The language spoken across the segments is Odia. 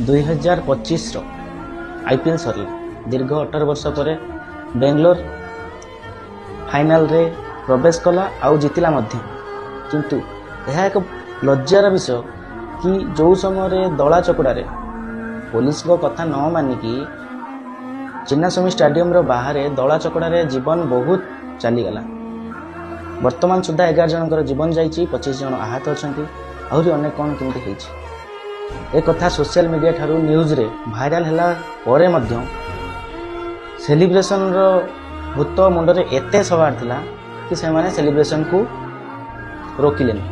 2025ର ଆଇପିଏଲ୍ ସରିଲା। ଦୀର୍ଘ 18 ବର୍ଷ ପରେ ବେଙ୍ଗଲୋର ଫାଇନାଲରେ ପ୍ରବେଶ କଲା ଆଉ ଜିତିଲା ମଧ୍ୟ। କିନ୍ତୁ ଏହା ଏକ ଲଜ୍ଜାର ବିଷୟ କି ଯେଉଁ ସମୟରେ ଦଳା ଚକଡ଼ାରେ ପୋଲିସଙ୍କ କଥା ନ ମାନିକି ଚିନ୍ନାସ୍ୱାମୀ ଷ୍ଟାଡିୟମର ବାହାରେ ଦଳା ଚକଡ଼ାରେ ଜୀବନ ବହୁତ ଚାଲିଗଲା। ବର୍ତ୍ତମାନ ସୁଦ୍ଧା 11 ଜଣଙ୍କର ଜୀବନ ଯାଇଛି, 25 ଜଣ ଆହତ ଅଛନ୍ତି, ଆହୁରି ଅନେକ କ'ଣ କେମିତି ହେଇଛି। ଏ କଥା ସୋସିଆଲ ମିଡ଼ିଆ ଠାରୁ ନ୍ୟୁଜ୍ରେ ଭାଇରାଲ ହେଲା ପରେ ମଧ୍ୟ ସେଲିବ୍ରେସନର ଭୂତ ମୁଣ୍ଡରେ ଏତେ ସବାର ଥିଲା କି ସେମାନେ ସେଲିବ୍ରେସନକୁ ରୋକିଲେନି।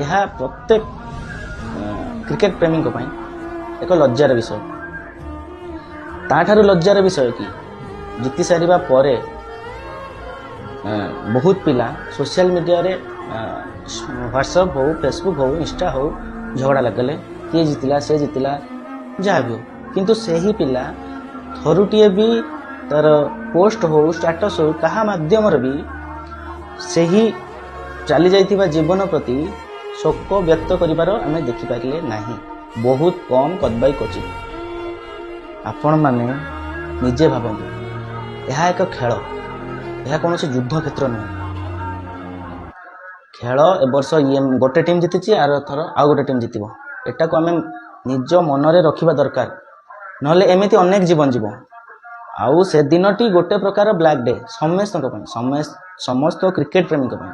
ଏହା ପ୍ରତ୍ୟେକ କ୍ରିକେଟ ପ୍ରେମୀଙ୍କ ପାଇଁ ଏକ ଲଜ୍ଜାର ବିଷୟ। ତାଠାରୁ ଲଜ୍ଜାର ବିଷୟ କି ଜିତି ସାରିବା ପରେ ବହୁତ ପିଲା ସୋସିଆଲ ମିଡ଼ିଆରେ, ହ୍ୱାଟ୍ସଆପ୍ ହଉ, ଫେସବୁକ୍ ହଉ, ଇନଷ୍ଟା ହଉ, ଝଗଡ଼ା ଲାଗିଲେ, କିଏ ଜିତିଲା, ସେ ଜିତିଲା, ଯାହା ବି ହଉ। କିନ୍ତୁ ସେହି ପିଲା ଥରୁଟିଏ ବି ତାର ପୋଷ୍ଟ ହଉ, ଷ୍ଟାଟସ୍ ହଉ, କାହା ମାଧ୍ୟମରେ ବି ସେହି ଚାଲି ଯାଇଥିବା ଜୀବନ ପ୍ରତି ଶୋକ ବ୍ୟକ୍ତ କରିବାର ଆମେ ଦେଖିପାରିଲେ ନାହିଁ। ବହୁତ କମ୍, କଦବାଇ କ୍ୱଚିତ। ଆପଣମାନେ ନିଜେ ଭାବନ୍ତୁ, ଏହା ଏକ ଖେଳ, ଏହା କୌଣସି ଯୁଦ୍ଧ କ୍ଷେତ୍ର ନୁହେଁ। ଖେଳ ଏ ବର୍ଷ ଇଏ ଗୋଟେ ଟିମ୍ ଜିତିଛି, ଆର ଥର ଆଉ ଗୋଟେ ଟିମ୍ ଜିତିବ। ଏଟାକୁ ଆମେ ନିଜ ମନରେ ରଖିବା ଦରକାର, ନହେଲେ ଏମିତି ଅନେକ ଜୀବନ ଯିବ। ଆଉ ସେ ଦିନଟି ଗୋଟେ ପ୍ରକାର ବ୍ଲାକ୍ ଡେ ସମସ୍ତଙ୍କ ପାଇଁ, ସମସ୍ତ କ୍ରିକେଟ ପ୍ରେମୀଙ୍କ ପାଇଁ।